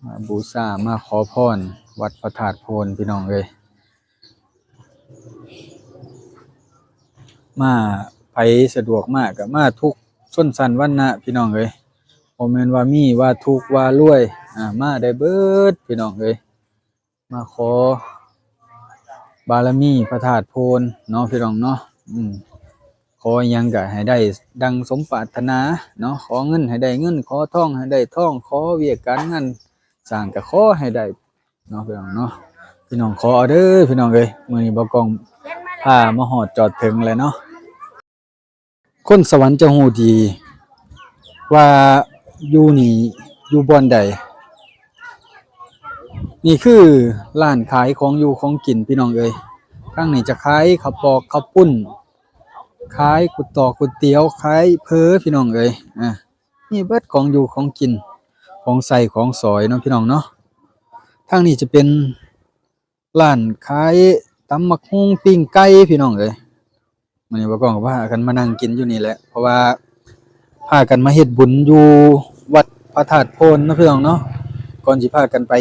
ມາບູຊາ ມາຂໍພອນວັດພະທາດໂພນ ພີ່ນ້ອງເອີຍ. ມາ ໃຜສະດວກມາກໍມາທຸກຊົນຊັ້ນວັນນະ ພີ່ນ້ອງເອີຍ. ບໍ່ແມ່ນວ່າມີ ວ່າທຸກ ວ່າລວຍ ອາ ມາໄດ້ເບິດ ພີ່ນ້ອງເອີຍ. ມາຂໍບາລະມີພະທາດໂພນເນາະ ພີ່ນ້ອງເນາະ. ອືມ ຂໍຫຍັງກໍໃຫ້ໄດ້ດັ່ງສົມປາດຖະໜາເນາະ, ຂໍເງິນໃຫ້ໄດ້ເງິນ, ຂໍທອງໃຫ້ໄດ້ທອງ, ຂໍວຽກການງານສ້າງກໍຂໍໃຫ້ໄດ້ເນາະ ພີ່ນ້ອງເນາະ. ພີ່ນ້ອງຂໍເອົາເດີ ພີ່ນ້ອງເອີຍ. ມື້ນີ້ບ່າວກ້ອງພາມາຮອດຈອດເຖິງແລ້ວເນາະ. ຄົນສະຫວັນຈະຮູ້ດີວ່າຢູ່ນີ້ຢູ່ບ່ອນໃດ. ນີ້ຄືຮ້ານຂາຍຂອງຢູ່ຂອງກິນ ພີ່ນ້ອງເອີຍ. ທາງນີ້ຈະຂາຍເຂົ້າປອກເຂົ້າປຸ້ນ, ຂາຍກຸດຕອກກຸດຕຽວ, ຂາຍເຝີ ພີ່ນ້ອງເອີຍ. ອາ ມີເບິດຂອງຢູ່ຂອງກິນ, ຂອງໃຊ້ຂອງສອຍເນາະ ພີ່ນ້ອງເນາະ. ທາງນີ້ຈະເປັນ ຮ້ານຂາຍຕຳບັກຫຸ່ງ ປີ້ງໄກ່ ພີ່ນ້ອງເອີຍ. ມື້ນີ້ບ່າວກ້ອງກໍພາກັນມານັ່ງກິນຢູ່ນີ້ແຫຼະ ເພາະວ່າພາກັນມາເຮັດບຸນຢູ່ວັດພະທາດໂພນເນາະ ພີ່ນ້ອງເນາະ, ກ່ອນຊິພາກັນໄປ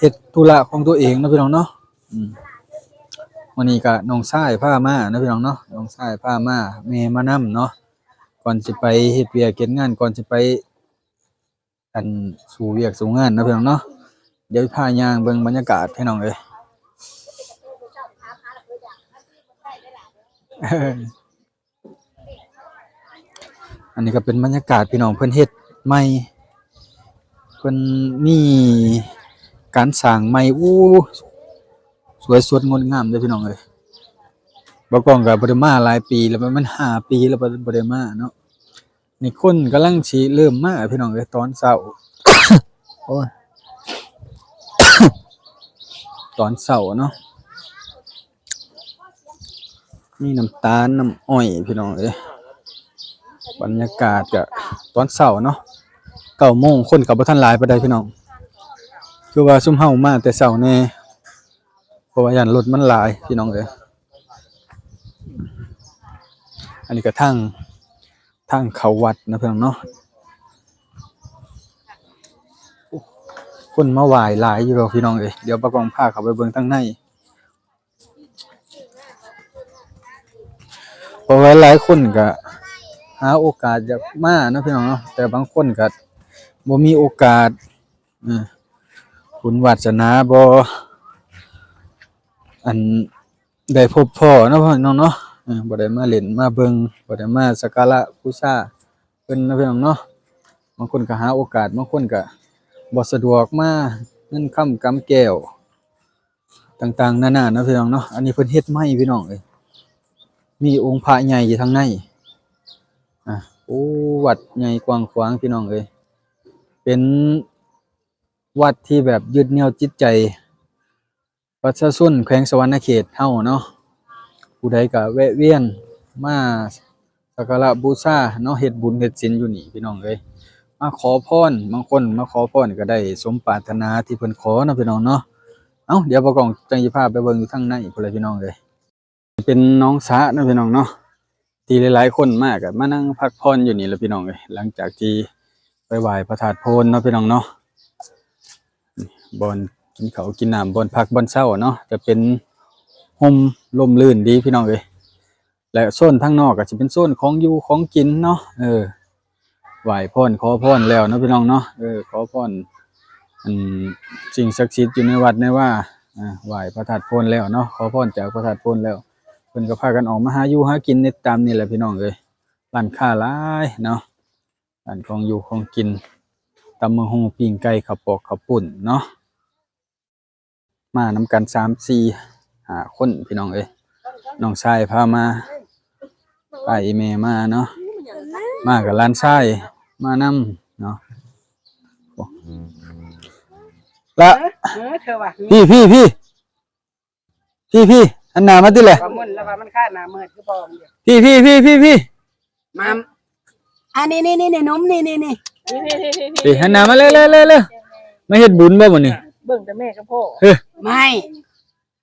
ເຮັດທຸລະຂອງຕົວເອງເນາະ ພີ່ນ້ອງເນາະ. ອືມ ມື້ນີ້ກໍນ້ອງຊາຍພາມາເນາະ ພີ່ນ້ອງເນາະ, ນ້ອງຊາຍພາມາ ແມ່ມານຳເນາະ, ກ່ອນຊິໄປເຮັດວຽກເຮັດງານ ກ່ອນຊິໄປ ອັນສູ່ວຽກສູ່ງານເນາະ ພີ່ນ້ອງເນາະ. ດຽວພາຍ່າງເບິ່ງບັນຍາກາດ ພີ່ນ້ອງເອີຍ. ອັນນີ້ກໍເປັນບັນຍາກາດ ພີ່ນ້ອງ, ເພິ່ນເຮັດໃໝ່ ເພິ່ນມີການສ້າງໃໝ່. ໂອ້ ສວຍສົດງົດງາມເດີ ພີ່ນ້ອງເອີຍ. ບ່າວກ້ອງກໍບໍ່ໄດ້ມາຫຼາຍປີແລ້ວ, ປະມານຫ້າປີແລ້ວ ບໍ່ໄດ້ມາເນາະ. ນີ້ຄົນກຳລັງຊິເລີ່ມມາ ພີ່ນ້ອງເອີຍ, ຕອນເຊົ້າ ໂອ້ຍ ຕອນເຊົ້າເນາະ, ມີນ້ຳຕານ ນ້ຳອ້ອຍ ພີ່ນ້ອງເອີຍ. ບັນຍາກາດກະຕອນເຊົ້າເນາະ, ເກົ້າໂມງ ຄົນກໍບໍ່ທັນຫຼາຍປານໃດ ພີ່ນ້ອງ. ຄືວ່າຊຸມເຮົາມາແຕ່ເຊົ້າແດ່ ເພາະວ່າຢ້ານລົດມັນຫຼາຍ ພີ່ນ້ອງເອີຍ. ອັນນີ້ກໍທາງ ທາງເຂົ້າວັດເນາະ ພີ່ນ້ອງເນາະ. ຄົນມາໄຫວ້ຫຼາຍຢູ່ດອກ ພີ່ນ້ອງເອີຍ. ດຽວບ່າວກ້ອງພາເຂົ້າໄປເບິ່ງທາງໃນ, ເພາະວ່າຫຼາຍຄົນກໍຫາໂອກາດຢາກມາເນາະ ພີ່ນ້ອງເນາະ, ແຕ່ບາງຄົນກໍບໍ່ມີໂອກາດ ອາ ບຸນວາດສະໜາບໍ່ ອັນ ໄດ້ພົບພໍ້ເນາະ ພີ່ນ້ອງເນາະ, ເອີ ບໍ່ໄດ້ມາຫຼິ້ນມາເບິ່ງ ບໍ່ໄດ້ມາສັກກາລະບູຊາເພິ່ນເນາະ ພີ່ນ້ອງເນາະ. ບາງຄົນກໍຫາໂອກາດ, ບາງຄົນກໍບໍ່ສະດວກມາ, ເງິນຄຳກຳແກ້ວຕ່າງໆນານາເນາະ ພີ່ນ້ອງເນາະ. ອັນນີ້ເພິ່ນເຮັດໃໝ່ ພີ່ນ້ອງເອີຍ, ມີອົງພະໃຫຍ່ຢູ່ທາງໃນ. ອາ ໂອ້ ວັດໃຫຍ່ກວ້າງຂວາງ ພີ່ນ້ອງເອີຍ, ເປັນວັດທີ່ແບບຍຶດໜຽວຈິດໃຈ ປະຊາຊົນແຂວງສະຫວັນນະເຂດເຮົາເນາະ, ຜູ້ໃດກໍແວະວຽນມາສັກກາລະບູຊາເນາະ, ເຮັດບຸນເຮັດສິນຢູ່ນີ້ ພີ່ນ້ອງເອີຍ. ມາຂໍພອນ, ບາງຄົນມາຂໍພອນກໍໄດ້ສົມປາດຖະໜາທີ່ເພິ່ນຂໍເນາະ ພີ່ນ້ອງເນາະ. ເອົ້າ ດຽວບ່າວກ້ອງຈັ່ງຊິພາໄປເບິ່ງຢູ່ທາງໃນພຸ້ນແຫຼະ ພີ່ນ້ອງເອີຍ. ເປັນໜອງສະເນາະ ພີ່ນ້ອງເນາະ, ທີ່ຫຼາຍໆຄົນມາກໍມານັ່ງພັກຜ່ອນຢູ່ນີ້ແຫຼະ ພີ່ນ້ອງເອີຍ, ຫຼັງຈາກທີ່ໄປໄຫວ້ພະທາດໂພນເນາະ ພີ່ນ້ອງເນາະ. ບ່ອນກິນເຂົ້າກິນນ້ຳ, ບ່ອນພັກບ່ອນເຊົາເນາະ, ຈະເປັນຮົ່ມລົມລື່ນດີ ພີ່ນ້ອງເອີຍ. ແລະ ໂຊນທາງນອກກໍຊິເປັນໂຊນຂອງຢູ່ຂອງກິນເນາະ, ເອີ ໄຫວ້ພອນຂໍພອນແລ້ວເນາະ ພີ່ນ້ອງເນາະ, ເອີ ຂໍພອນ ອັນ ສິ່ງສັກສິດຢູ່ໃນວັດໃນວາ, ອາ ໄຫວ້ພະທາດໂພນແລ້ວເນາະ, ຂໍພອນຈາກພະທາດໂພນແລ້ວ, ເພິ່ນກໍພາກັນອອກມາຫາຢູ່ຫາກິນໃນຕາມນີ້ແຫຼະ ພີ່ນ້ອງເອີຍ. ຮ້ານຄ້າຫຼາຍເນາະ, ຮ້ານຂອງຢູ່ຂອງກິນ, ຕຳບັກຫຸ່ງ ປີ້ງໄກ່ ເຂົ້າປອກ ເຂົ້າປຸ້ນເນາະ. ມານຳກັນສາມ ສີ່ ຫ້າຄົນ ພີ່ນ້ອງເອີຍ, ນ້ອງຊາຍພາມາ, ພາອີ່ແມ່ມາເນາະ, ມາກັບຫຼານຊາຍມານຳເນາະ. ລະ ເອີ ເອີ ເທື່ອວ່າ ພີ່ ພີ່ ພີ່ ພີ່ ພີ່ ຫັນໜ້າມາຕິແຫຼະ. ປາມົນລະວ່າມັນຄາໜ້າມືດຄືພໍ່ມັນຢູ່. ພີ່ ພີ່ ພີ່ ພີ່ ພີ່ ມາ ອັນນີ້ ນີ້ ນີ້ ນີ້ ໜຸ່ມ ນີ້ ນີ້ ນີ້ ພີ່ ພີ່ ພີ່ ພີ່ ພີ່ ຫັນໜ້າມາເລີຍ ເລີຍ ເລີຍ ເລີຍ. ມາເຮັດບຸນບໍ່ມື້ນີ້? ເບິ່ງແຕ່ແມ່ກັບພໍ່. ເຮີ້ຍ ໄມ້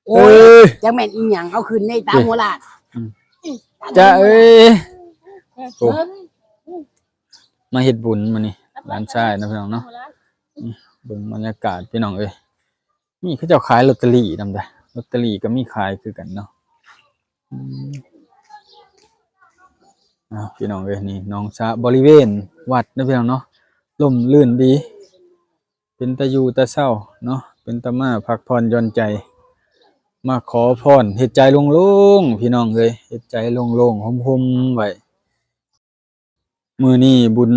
ໂອ້ຍ ເອີຍ ຈັກແມ່ນອີຫຍັງ ເອົາຂຶ້ນໃນຕາຫົວລ້ານ. ອືມ ຈ້າເອີຍ ໂອ້ ມາເຮັດບຸນມື້ນີ້ ຫຼານຊາຍເນາະ ພີ່ນ້ອງເນາະ. ເບິ່ງບັນຍາກາດພີ່ນ້ອງເອີຍ ມີເຂົາເຈົ້າຂາຍລອດເຕີຣີນຳເດ້ ລອດເຕີຣີກໍມີຂາຍຄືກັນເນາະ. ອືມ ອ້າວ ພີ່ນ້ອງເອີຍ ນີ້ໜອງສະ ບໍລິເວນວັດເນາະ ພີ່ນ້ອງເນາະ ຮົ່ມລື່ນດີ ເປັນຕາຢູ່ຕາເຊົາເນາະ ເປັນຕາມາພັກຜ່ອນຢ່ອນໃຈ ມາຂໍພອນ ເຮັດໃຈໂລ່ງໆ ພີ່ນ້ອງເອີຍ ເຮັດໃຈໂລ່ງໆ ໂຮມໆ ໄວ້. ມື້ນີ້ບຸນ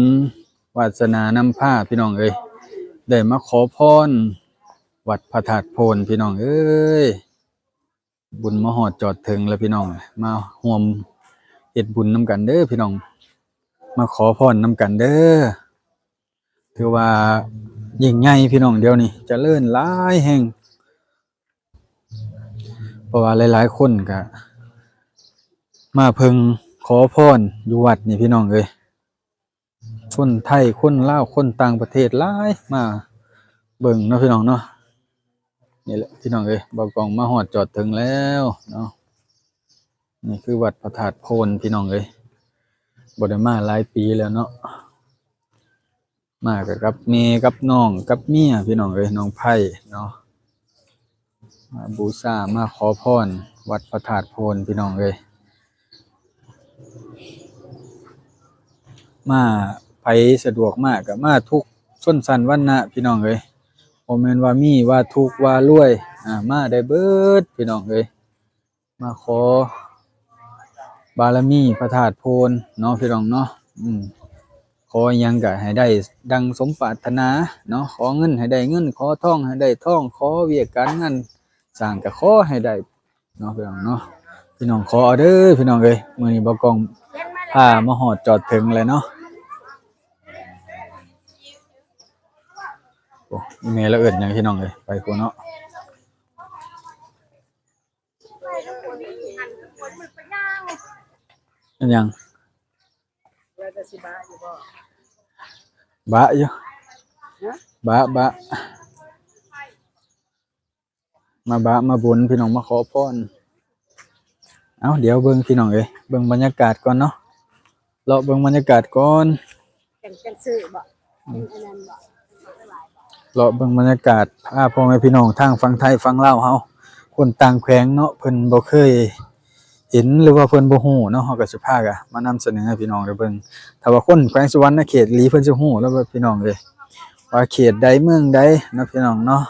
ວາດສະໜານຳພາ ພີ່ນ້ອງເອີຍ ໄດ້ມາຂໍພອນວັດພະທາດໂພນ ພີ່ນ້ອງເອີຍ ບຸນມາຮອດຈອດເຖິງແລ້ວ ພີ່ນ້ອງ ມາຮ່ວມເຮັດບຸນນຳກັນເດີ ພີ່ນ້ອງ ມາຂໍພອນນຳກັນເດີ. ຖືວ່າຍິ່ງໃຫຍ່ ພີ່ນ້ອງ ດຽວນີ້ຈະເລີນຫຼາຍແຮງ ເພາະວ່າຫຼາຍໆຄົນກະມາເພິ່ງຂໍພອນຢູ່ວັດນີ້ ພີ່ນ້ອງເອີຍ ຄົນໄທ ຄົນລາວ ຄົນຕ່າງປະເທດຫຼາຍ ມາເບິ່ງເນາະ ພີ່ນ້ອງເນາະ. ນີ້ແຫຼະ ພີ່ນ້ອງເອີຍ ບ່າວກ້ອງມາຮອດຈອດເຖິງແລ້ວເນາະ ນີ້ຄືວັດພະທາດໂພນ ພີ່ນ້ອງເອີຍ ບໍ່ໄດ້ມາຫຼາຍປີແລ້ວເນາະ. ມາກໍກັບແມ່ກັບນ້ອງກັບເມຍ ພີ່ນ້ອງເອີຍ ນ້ອງໄພເນາະ ມາບູຊາມາຂໍພອນວັດພະທາດໂພນ ພີ່ນ້ອງເອີຍ ມາ ໃຜສະດວກມາກໍມາທຸກຊົນຊັ້ນວັນນະ ພີ່ນ້ອງເອີຍ ບໍ່ແມ່ນວ່າມີວ່າທຸກວ່າລວຍ ອາ ມາໄດ້ເບິດ ພີ່ນ້ອງເອີຍ. ມາຂໍບາລະມີພະທາດໂພນເນາະ ພີ່ນ້ອງເນາະ ອືມ ຂໍຫຍັງກໍໃຫ້ໄດ້ດັ່ງສົມປາດຖະໜາເນາະ ຂໍເງິນໃຫ້ໄດ້ເງິນ ຂໍທອງໃຫ້ໄດ້ທອງ ຂໍວຽກການງານສ້າງກໍຂໍໃຫ້ໄດ້ເນາະ ພີ່ນ້ອງເນາະ ພີ່ນ້ອງຂໍເອົາເດີ ພີ່ນ້ອງເອີຍ. ມື້ນີ້ບ່າວກ້ອງພາມາຮອດຈອດເຖິງແລ້ວເນາະ ໂອ້ ອີ່ແມ່ລາວເອີ້ນຫຍັງ ພີ່ນ້ອງເອີຍ ໄປພຸ້ນເນາະ. ເປັນຫຍັງ? ບະຢູ່ ບະ ບະ ມາບະມາບົນ ພີ່ນ້ອງ ມາຂໍພອນ. ເອົ້າ ດຽວເບິ່ງ ພີ່ນ້ອງເອີຍ ເບິ່ງບັນຍາກາດກ່ອນເນາະ ເລາະເບິ່ງບັນຍາກາດກ່ອນ ຈັ່ງ ຈັ່ງຊື້ບໍ? ອືມ ອັນນັ້ນບໍ? ເລາະເບິ່ງບັນຍາກາດ ພາພໍ່ແມ່ພີ່ນ້ອງທາງຝັ່ງໄທຝັ່ງລາວເຮົາ ຄົນຕ່າງແຂວງເນາະ ເພິ່ນບໍ່ເຄີຍເຫັນ ຫຼືວ່າເພິ່ນບໍ່ຮູ້ເນາະ ເຮົາກໍຊິພາກະມານຳສະເໜີໃຫ້ພີ່ນ້ອງໄດ້ເບິ່ງ. ຖ້າວ່າຄົນແຂວງສະຫວັນນະເຂດອີ່ຫຼີ ເພິ່ນຊິຮູ້ແລ້ວ ພີ່ນ້ອງເອີຍ ວ່າເຂດໃດເມືອງໃດເນາະ ພີ່ນ້ອງເນາະ.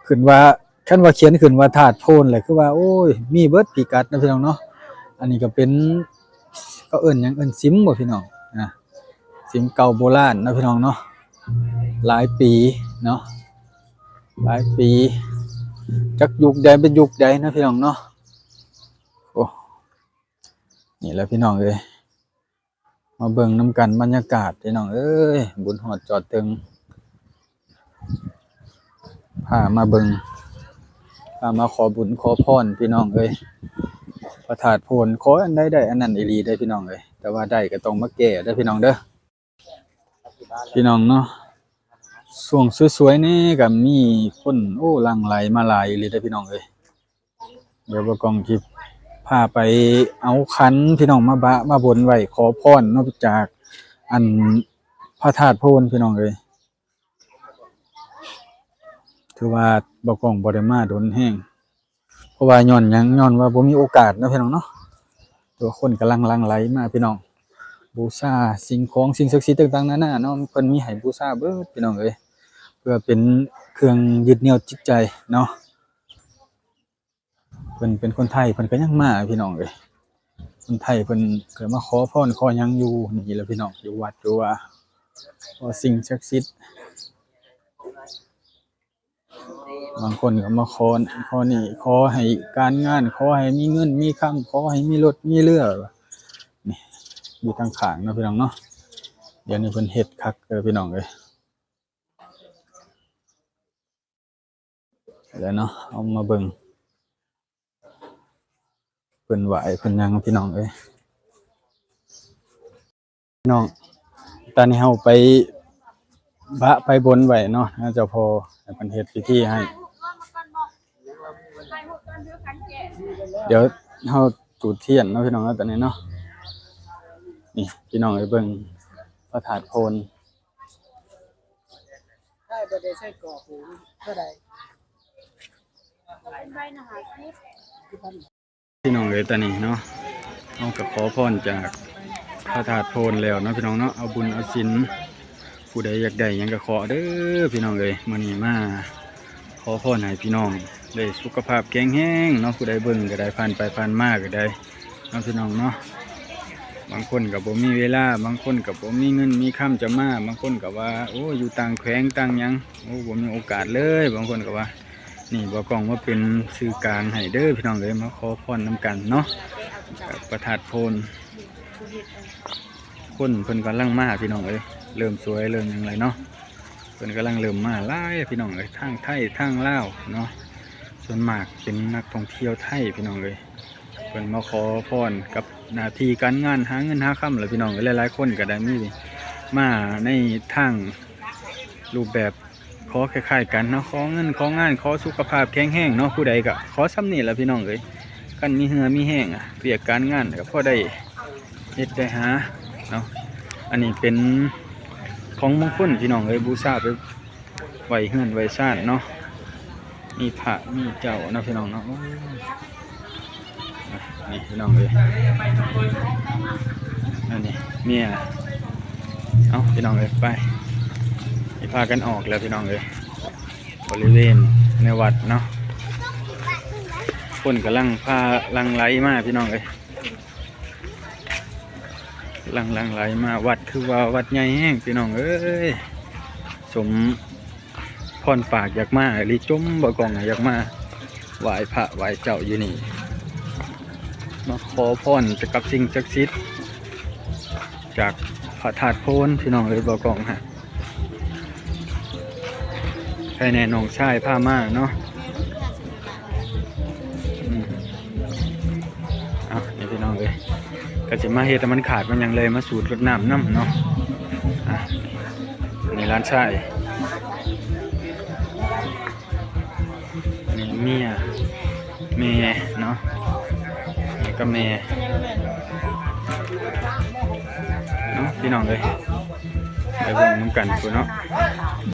ຂຶ້ນວ່າ ຄັນວ່າຂຽນຂຶ້ນວ່າທາດໂພນແຫຼະ ຄືວ່າ ໂອ້ຍ ມີເບິດພິກັດເນາະ ພີ່ນ້ອງເນາະ. ອັນນີ້ກໍເປັນ ເຂົາເອີ້ນຫຍັງ ເອີ້ນສິມບໍພີ່ນ້ອງ? ນະ ສິມເກົ່າໂບລານເນາະ ພີ່ນ້ອງເນາະ ຫຼາຍປີເນາະ ຫຼາຍປີ ຈັກຍຸກໃດເປັນຍຸກໃດເນາະ ພີ່ນ້ອງເນາະ. ໂອ້ ນີ້ແຫຼະ ພີ່ນ້ອງເອີຍ ມາເບິ່ງນຳກັນບັນຍາກາດ ພີ່ນ້ອງເອີຍ ບຸນຮອດຈອດເຖິງ ພາມາເບິ່ງ ພາມາຂໍບຸນຂໍພອນ ພີ່ນ້ອງເອີຍ. ພະທາດໂພນ ຂໍອັນໃດໄດ້ອັນນັ້ນອີ່ຫຼີເດ້ ພີ່ນ້ອງເອີຍ ແຕ່ວ່າໄດ້ກໍຕ້ອງມາແກ້ເດີ ພີ່ນ້ອງເດີ ພີ່ນ້ອງເນາະ. ຊ່ວງສວຍໆນີ້ກໍມີຄົນ ໂອ້ ຫຼັ່ງໄຫຼມາຫຼາຍອີ່ຫຼີເດ້ ພີ່ນ້ອງເອີຍ. ດຽວບ່າວກ້ອງຊິພາໄປເອົາຂັນ ພີ່ນ້ອງ ມາບະມາບົນໄວ້ຂໍພອນເນາະ ຈາກອັນພະທາດໂພນ ພີ່ນ້ອງເອີຍ. ຖືວ່າບ່າວກ້ອງບໍ່ໄດ້ມາດົນແຮງ ເພາະວ່າຍ້ອນຫຍັງ ຍ້ອນວ່າບໍ່ມີໂອກາດເນາະ ພີ່ນ້ອງເນາະ. ແຕ່ວ່າຄົນກຳລັງຫຼັ່ງໄຫຼມາ ພີ່ນ້ອງ ບູຊາສິ່ງຂອງ ສິ່ງສັກສິດຕ່າງໆນານາເນາະ ເພິ່ນມີໃຫ້ບູຊາເບິດ ພີ່ນ້ອງເອີຍ ເພື່ອເປັນເຄື່ອງຍຶດໜຽວຈິດໃຈເນາະ. ເພິ່ນເປັນຄົນໄທ ເພິ່ນກໍຍັງມາ ພີ່ນ້ອງເອີຍ. ຄົນໄທເພິ່ນກໍມາຂໍພອນຂໍຫຍັງຢູ່ນີ້ແຫຼະ ພີ່ນ້ອງ ຢູ່ວັດຢູ່ວາ ຂໍສິ່ງສັກສິດ. ບາງຄົນກໍມາຂໍນັ້ນຂໍນີ້ ຂໍໃຫ້ການງານ ຂໍໃຫ້ມີເງິນມີຄຳ ຂໍໃຫ້ມີລົດມີເຮືອ ນີ້ ຢູ່ທາງຂ້າງເນາະ ພີ່ນ້ອງເນາະ. ດຽວນີ້ເພິ່ນເຮັດຄັກເດີ ພີ່ນ້ອງເອີຍ. ແລ້ວເນາະ ເຮົາມາເບິ່ງເພິ່ນໄຫວ້ເພິ່ນຫຍັງ ພີ່ນ້ອງເອີຍ. ພີ່ນ້ອງ ຕອນນີ້ເຮົາໄປບະໄປບົນໄວ້ເນາະ ເຈົ້າພໍ່ໃຫ້ເພິ່ນເຮັດພິທີໃຫ້. ດຽວເຮົາຈູດທຽນເນາະ ພີ່ນ້ອງເນາະ ຕອນນີ້ເນາະ. ນີ້ ພີ່ນ້ອງເອີຍ ເບິ່ງພະທາດໂພນ. ບໍ່ໄດ້ໃສ່ກອກນີ້ເທົ່າໃດ? ເປັນໃບນະຫ້າສິບ. ພີ່ນ້ອງເອີຍ ຕອນນີ້ເນາະ ເຮົາກໍຂໍພອນຈາກພະທາດໂພນແລ້ວເນາະ ພີ່ນ້ອງເນາະ ເອົາບຸນເອົາສິນ ຜູ້ໃດຢາກໄດ້ຫຍັງກໍຂໍເດີ ພີ່ນ້ອງເອີຍ. ມື້ນີ້ມາຂໍພອນໃຫ້ພີ່ນ້ອງໄດ້ສຸຂະພາບແຂງແຮງເນາະ ຜູ້ໃດເບິ່ງກໍໄດ້ ຜ່ານໄປຜ່ານມາກໍໄດ້ເນາະ ພີ່ນ້ອງເນາະ. ບາງຄົນກໍບໍ່ມີເວລາ ບາງຄົນກໍບໍ່ມີເງິນມີຄຳຈະມາ ບາງຄົນກໍວ່າ ໂອ້ ຢູ່ຕ່າງແຂວງຕ່າງຫຍັງ ໂອ້ ບໍ່ມີໂອກາດເລີຍ ບາງຄົນກໍວ່າ. ນີ້ບ່າວກ້ອງມາເປັນສື່ກາງໃຫ້ເດີ ພີ່ນ້ອງເອີຍ ມາຂໍພອນນຳກັນເນາະ ກັບພະທາດໂພນ. ຄົນເພິ່ນກຳລັງມາ ພີ່ນ້ອງເອີຍ ເລີ່ມສວຍເລີ່ມຫຍັງແລ້ວເນາະ ເພິ່ນກຳລັງເລີ່ມມາຫຼາຍ ພີ່ນ້ອງເອີຍ ທັງໄທທັງລາວເນາະ. ສ່ວນມາກເປັນນັກທ່ອງທ່ຽວໄທ ພີ່ນ້ອງເອີຍ ເພິ່ນມາຂໍພອນກັບໜ້າທີ່ການງານ ຫາເງິນຫາຄຳແຫຼະ ພີ່ນ້ອງເອີຍ. ຫຼາຍໆຄົນກໍໄດ້ມີມາໃນທາງຮູບແບບ ຂໍຄ້າຍໆກັນເນາະ ຂໍເງິນ ຂໍງານ ຂໍສຸຂະພາບແຂງແຮງເນາະ. ຜູ້ໃດກໍຂໍສ່ຳນີ້ລະ ພີ່ນ້ອງເອີຍ ຄັນມີເຫື່ອມີແຮງ ອະ ວຽກການງານກໍພໍໄດ້ເຮັດໄດ້ຫາເນາະ. ອັນນີ້ເປັນຂອງມົງຄົນ ພີ່ນ້ອງເອີຍ ບູຊາໄປໄວ້ເຮືອນໄວ້ຊານເນາະ ມີພະມີເຈົ້າເນາະ ພີ່ນ້ອງເນາະ. ໂອ້ ອ່ະ ນີ້ພີ່ນ້ອງເອີຍ ອັນນີ້ເມຍ ເອົ້າ ພີ່ນ້ອງເອີຍ ໄປ ຊິພາກັນອອກແລ້ວ ພີ່ນ້ອງເອີຍ. ບໍລິເວນໃນວັດເນາະ ຄົນກຳລັງພາຫຼັ່ງໄຫຼມາ ພີ່ນ້ອງເອີຍ ຫຼັ່ງ ຫຼັ່ງໄຫຼມາ. ວັດຄືວ່າວັດໃຫຍ່ແຮງ ພີ່ນ້ອງເອີຍ ສົມ ພອນປາກຢາກມາອີ່ຫຼີ ຈົ່ມບ່າວກ້ອງຢາກມາໄຫວ້ພະໄຫວ້ເຈົ້າຢູ່ນີ້ ມາຂໍພອນຈາກກັບສິ່ງສັກສິດ ຈາກພະທາດໂພນ ພີ່ນ້ອງເອີຍ. ບ່າວກ້ອງຫາ ໃຜແນ່ ນ້ອງຊາຍພາມາເນາະ. ອືມ ເອົາ ນີ້ພີ່ນ້ອງເອີຍ ກໍຊິມາເຮັດໃຫ້ມັນຂາດມັນຫຍັງເລີຍ ມາສູດລົດນ້ຳນຳເນາະ. ອ່ະ ນີ້ຫຼານຊາຍ ນີ້ເມຍ ແມ່ເນາະ ນີ້ກໍແມ່ເນາະ ພີ່ນ້ອງເອີຍ ໄປເບິ່ງນຳກັນພຸ້ນເນາະ.